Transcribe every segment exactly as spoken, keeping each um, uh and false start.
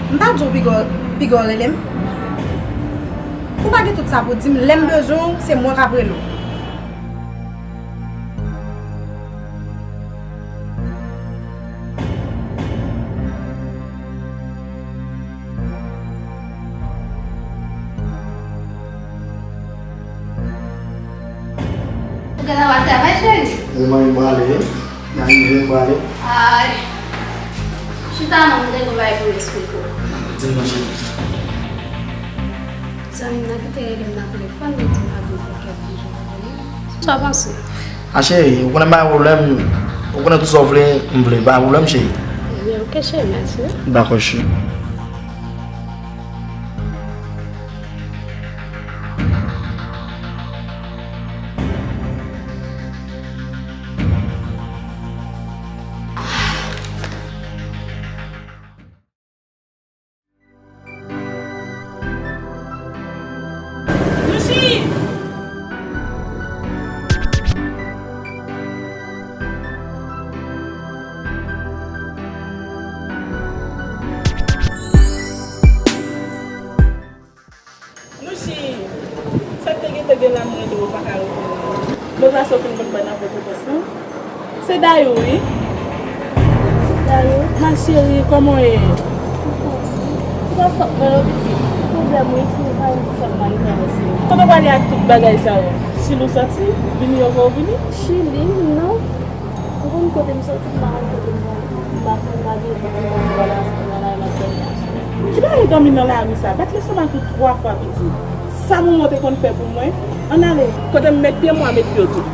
M pa di w piga, piga w rele m. Ou pa gen tout sa pou di m, lè m bezwen w, se mwen k ap rele w. Ou gentan va travay, cheri? Wi, manmi, m prale wi. Nan rive, m prale. Ay. Chita non, m gen yon bagay pou m esplike w. Di m non, cheri. Zanmi m nan ki te rele m nan telefòn, li di m ap vin fè kèk jou. Sa w panse? A cheri, ou konnen m pa gen pwoblèm, ou konnen tout sa w vle, m vle, pa gen pwoblèm, cheri. Ebyen, ok, cheri, mèsi wi. Dakò, cheri. Louchi, sa k te gentan gen la m rele w pa ka reponn mwen. Deplase w fin vin ban nan Pòtoprens non. Se Dayou wi. Dayou? Ma chérie, kòman w ye? Ou pa fòt mwen non pitit. Pwoblèm wi, ki pa yon fòt mwen ki travèse. Kote w prale ak tout bagay sa yo? Chili w soti? Vini yo voye w vini? Chili? Non. Ou konn kote m soti, m pa konn kote m prale. M pa konn lage pitit nan ti balans pou nan lari m ap dòmi a cheri. Ki bagay dòmi nan lari sa? Bat lestomak ou twa fwa pitit. Sa manman w te konn fè pou mwen? Ann ale. Kote m met pye m, w a met pye w tou.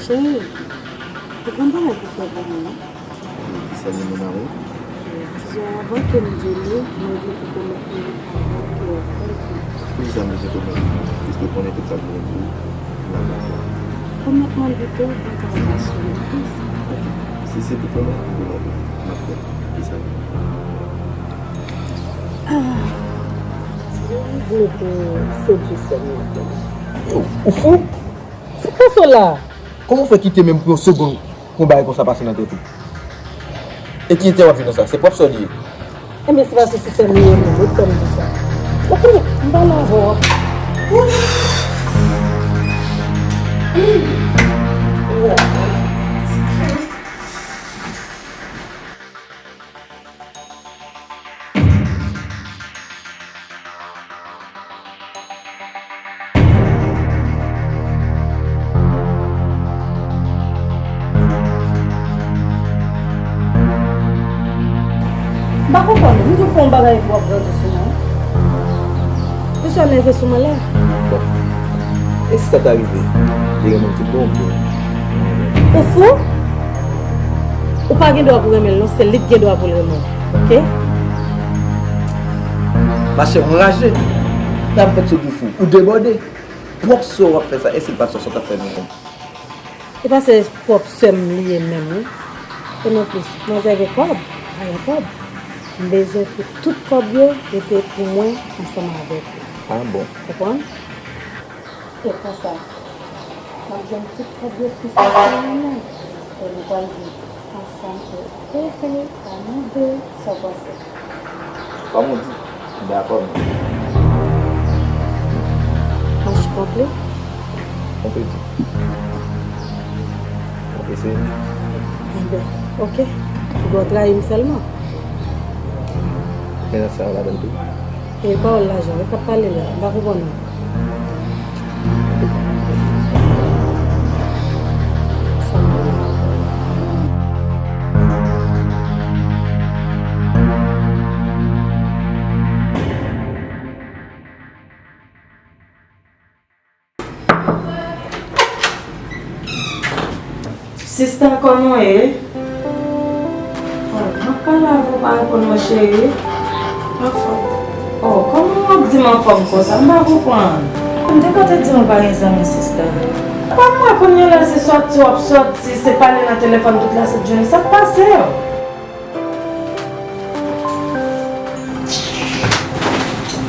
Cheri, ou konn bagay pou fè pou mwen non. Ki sèl li menm avè w? Dizon avan ke m di li, mwen vle pou pwomèt mwen avè w ke w ap fè l pou mwen. Poukisa m bezwen pwomèt ou? Piske w konnen tout sa m gen pou ou, m ap fè l. Pwomèt mwen pito, mwen ka asire plis. Ok. Si se pou pwomèt, m pwomèt ou, m ap fè l. Kisa l ye? Ah, m vle pou se Gisèl mwen ap fè l. Yo, ou fou? Sa k pase w la? Kòman w fè kite menm pou yon segonn pou yon bagay konsa pase nan tèt ou? E ki entèrè w ap jwenn nan sa? Se pwòp sè w li ye. Enben, se paske se sè m li ye menm wi k fè m di sa. Ou konnen, m pale avè w. M pa konprann, m di w fè yon bagay epi w ap grandi sou mwen. Poukisa w nève sou mwen la? Bon, e si sa ta rive, li renmen m tout bon vre? Ou fou? Ou pa gen dwa pou renmen l non, se li k gen dwa pou l renmen w, oke? Machè, ou anraje. Sa m fèt sou di fou. Ou debòde. Pwòp sè w ap fè sa, e si l pa t sa, sa w t ap fè menm? E pa se pwòp sè m li ye menm wi. E non plis, manzè gen kòb, pa gen kòb. M bezwen pou tout kòb yo rete pou mwen ansanm avèk ou. Ah bon? Konprann? E konsa, m ap jwenn tout kòb yo pi fasilman, e nou pral viv ansanm e ere a nou de. Sa w panse? Kòm ou di, m dakò, men. Mwen konpli? Konpli di. Konpli se? Enben, oke. Ou dwe trayi m sèlman. Men nan sa yo ladan tou. E pawòl lajan wi k ap pale la, m pa konprann ou. Sista, kòman w ye? Oh, m ap pale avè w, w pa reponn mwen, cheri. M anfòm. Oh, kòman w ap di m anfòm konsa? M pa konprann. M te kontan di w m pa gen zanmi, sista. Pa mwen, kounye a la, se sòti w ap sòti, se pale nan telefòn tout lasent jounen. Sa k pase w?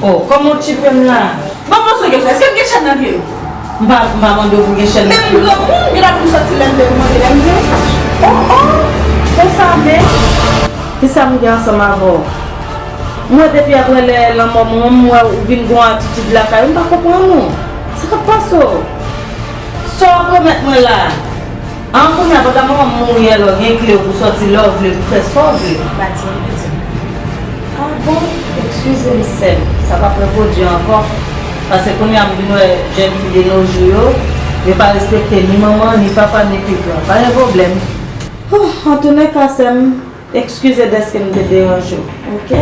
Oh, kòman w tchipe m la? Ban m yon sou kesyon. Èske m gen chèn nan pye m? M pa, m pa mande w pou gen chèn nan pye w. Menm granmoun, gen dwa pou m sòti lè m vle, pou manje lè m vle. Oh, oh! Konsa menm? Kisa m gen ansanm avè w? M wè depi apre lè lanmò manman m, m wè ou vin gon atitid lakay ou, m pa konprann ou. Sa k ap pase w? Sa w ap remèt mwen la? An, kounye a, pandan manman m mouri, alò gen kle w pou sòti lè w vle, pou fè sa w vle. Pati m piti. Ah bon? Eskize m, sè m. Sa p ap repwodui ankò. Paske kounye a, m vin wè jèn fi de nos jours yo, yo pa respekte ni manman, ni papa, ni pi gran. Pa gen pwoblèm. Oh, antoulèka, sè m, eskize dèske m te deranje w, oke?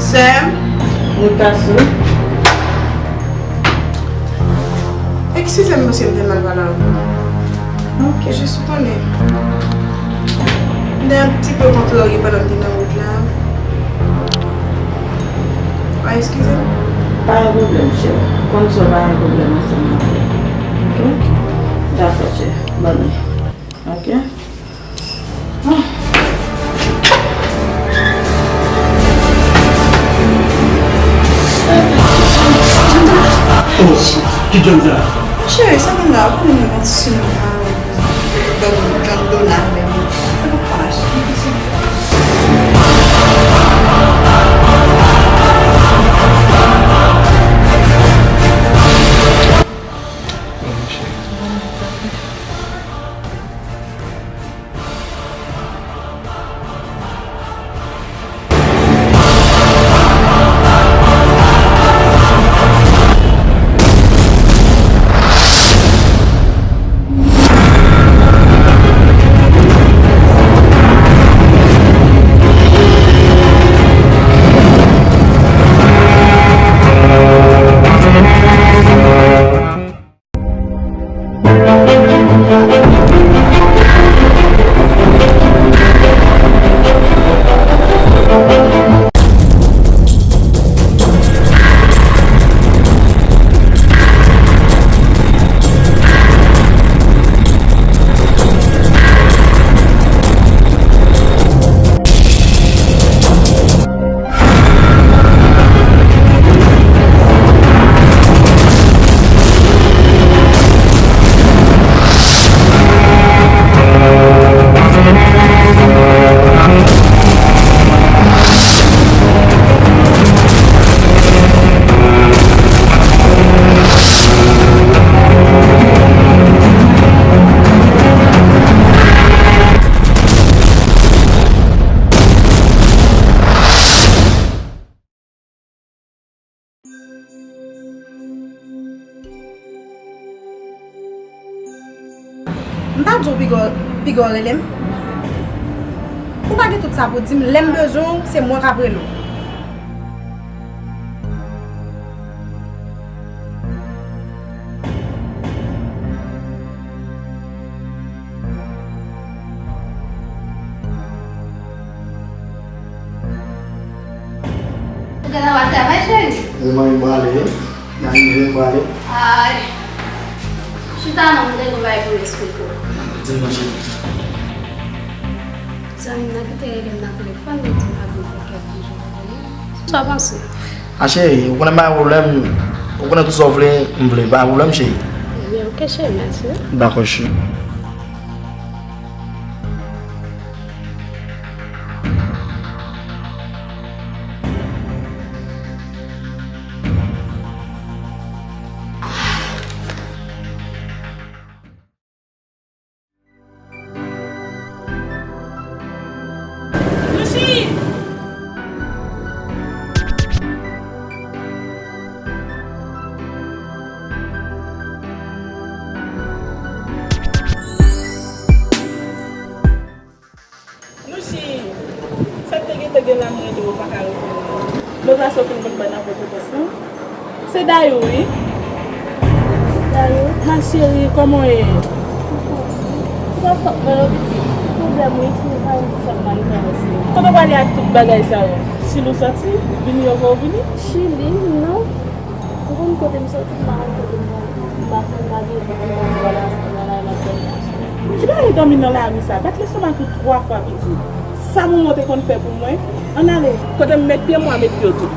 Sè m. Wi, Kasou. Eskize m, paske m te mal pale avè w. Oke. Jis ou konnen. M te yon ti pe kontrarye pandan m te nan wout la. Pa eskize m. Pa gen pwoblèm, cheri. Konn sa w pa gen pwoblèm ansanm avè m. Oke? Dakò, cheri. Bòn nwit. Oke? Ah. Oh, ki djòb sa? Cheri, sa konn la, ou konnen mwen konn ti sou nou. Donk, John Dona, men, sa pa mache. M pa di w piga w, piga w rele m? Ou pa gen tout sa pou di m, lè m bezwen w, se mwen k ap rele w. Ou gentan va travay, cheri? Wi, manmi, m prale, wi. Nan rive, m prale. Ay. Chita non, m gen yon bagay pou m esplike w. Di m non, cheri. Zanmi m nan ki te rele m nan telefòn, li di m pa gen kèk jou. Sa w panse? A cheri, ou konnen m pa gen pwoblèm, ou konnen tout sa w vle, m vle, pa gen pwoblèm, cheri. Ebyen, oke, cheri, mèsi. Dakò, cheri. Lucie! Lucie, sa k te gentan gen la m rele w pa ka reponn mwen. Mwen panse w fin konn bay nan Pòtoprens, non? Se Dayou, wi. Dayou? Ma chérie, kòman w ye? Ou pa fòt mwen non, pitit. Ki pwoblèm, wi, ki pa yon fòt mwen, li travèse. Kote w prale ak tout bagay sa yo? Chili w sòti? Vini yo fè w vini? Chili? Non. Ou konn kote m sòti, m pa konn kote m prale. M pa konn, m pa gen pòtoprens, m pa nan, nan, nan, nan, nan. Ki bagay dòmi nan lari sa? Bat lestomak ou twa fwa piti. Sa manman w te konn fè pou mwen? Ann ale. Kote m met pye m, w a met pye w tou.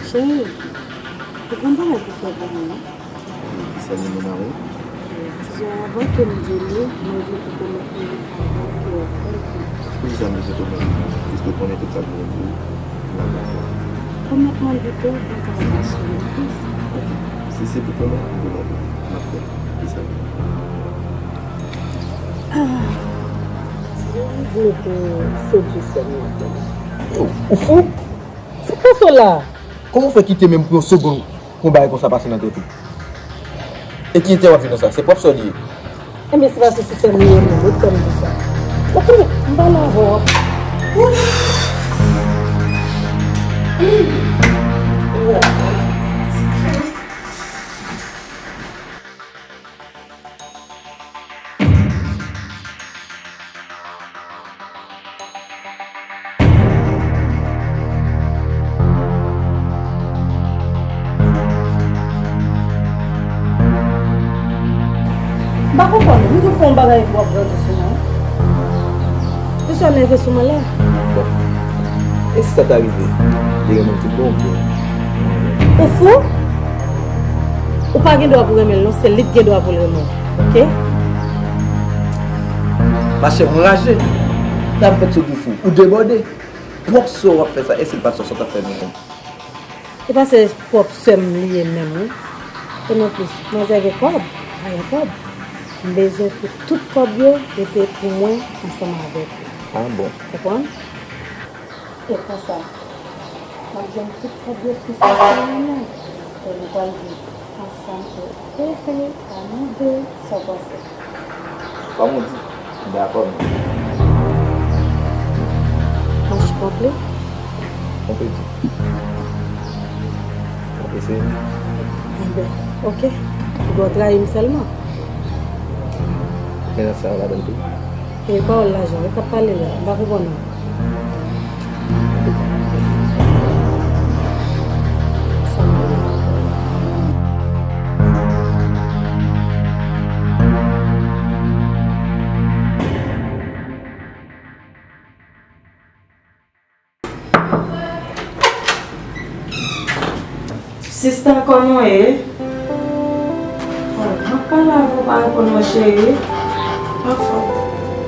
Cheri, ou konn bagay pou fè pou mwen, non? Kisa li menm avè w? Ti zò avan ke m di li, mwen vle pou pwomèt mwen avè w ke w ap fè l pou mwen. Poukisa m bezwen pwomèt ou? Piske w konnen tout sa m vle di w, m ap fè. Pwomèt mwen l pito, mwen ka asire w plis. Ok. Si se pou pwomèt, m pwomèt ou, m ap fè l. Kisa l ye? Ah, ti zò, m vle pou w sedui sè m nan pou mwen. Yo, ou fou? Sa k pase w la? Kòman w fè kite menm pou yon segonn pou yon bagay konsa pase nan tèt ou? E ki entèrè w ap jwenn nan sa? Se pwòp sè w li ye. Ebyen, se paske se sè m li ye, non, ret fè m di sa. Oke, m pale avè w. M pa konprann ou. M te fè yon bagay epi w ap grandi sou mwen. Poukisa w nève sou mwen la? Bon. E si sa ta rive, li renmen m tout bon oubyen? Ou fou? Ou pa gen dwa pou renmen l non, se li k gen dwa pou l renmen w. Oke? Machè, ou anraje. Sa m fèt sou di fou. Ou debòde. Pwòp sè w ap fè sa, èske l pa t sè w t ap fè menm? E pa se pwòp sè m li ye menm, wi. E non plis, manzè gen kòb, pa gen kòb. M bezwen pou tout kòb yo rete pou mwen ansanm avèk ou. Ah bon? Konprann? E konsa, m ap jwenn tout kòb yo pi fasilman. E nou pral viv ansanm e hehe, a nou de, sa w panse? Kòm ou di, m dakò, men. Mach konple? Konple di. Konple se. Enben, oke. Ou dwe trayi m sèlman. Men nan sa yo ladan tou. E pawòl lajan wi k ap pale la, m pa konprann non. Sista, kòman w ye? Oh, m ap pale avè w, pa reponn mwen, cheri. Anfòm.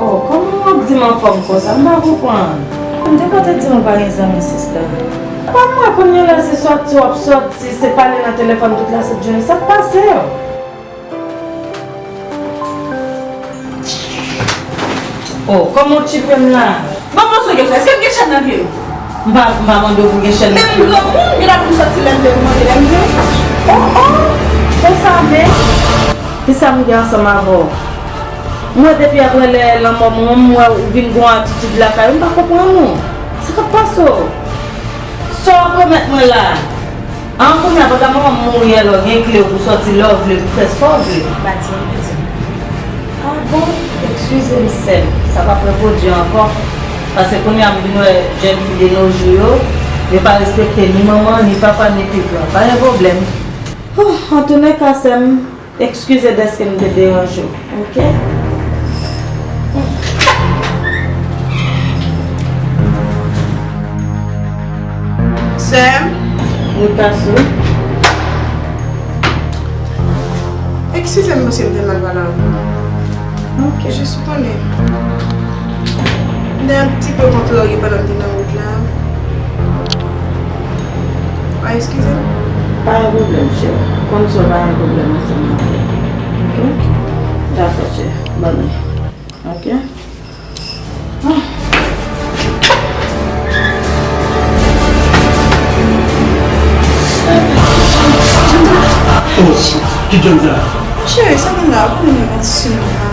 Oh, kòman w ap di m anfòm konsa? M pa konprann. M te kontan di m ou pa gen zanmi, sista. Kòm mwen kounye a la, se sòti w ap sòti, se pale nan telefòn tout la, se jounen. Sa k pase yo? Oh, kòman w tchipe m la? Ban m yon sou kesyon, èske m gen chèn nan pye m? M pa, m pa mande w pou gen chèn nan pye w. Menm granmoun gen dwa pou m sòti lè m vle, pou manje lè m vle. Oh, oh, konsa menm? Kisa m gen ansanm avè w? M wè depi apre lè lanmò mwen, m wè ou vin gon atitid lakay ou, m pa konprann ou. Sa k ap pase w? Sa w ap remèt mwen la? An, kounye a, pandan manman m mouri a, lè w gen kle w pou sòti lè w vle, pou fè sa w vle. Pati yon piti. Ah bon? Eskize m, sè m. Sa p ap repwodui ankò. Paske kounye a, m vin wè jèn fi de nos jours yo, yo pa respekte ni manman, ni papa, ni pi gran. Pa gen pwoblèm. Oh, antoulèka, sè m, eskize dèske m te deranje w, oke? Sè m. Wi, Kasou. Eskize m, paske m te mal pale avè w. Oke. Jis ou konnen. M te yon ti pe kontrarye pandan m te nan wout la. Pa eskize m. Pa gen pwoblèm, chè. Konn sa w pa gen pwoblèm ansanm avè m. Oke? Dakò, chè. Bòn nwit. Oke? Ah. Oh, ki djòl sa? Cheri, sa konn la, ou konnen mwen yon ti sou nou.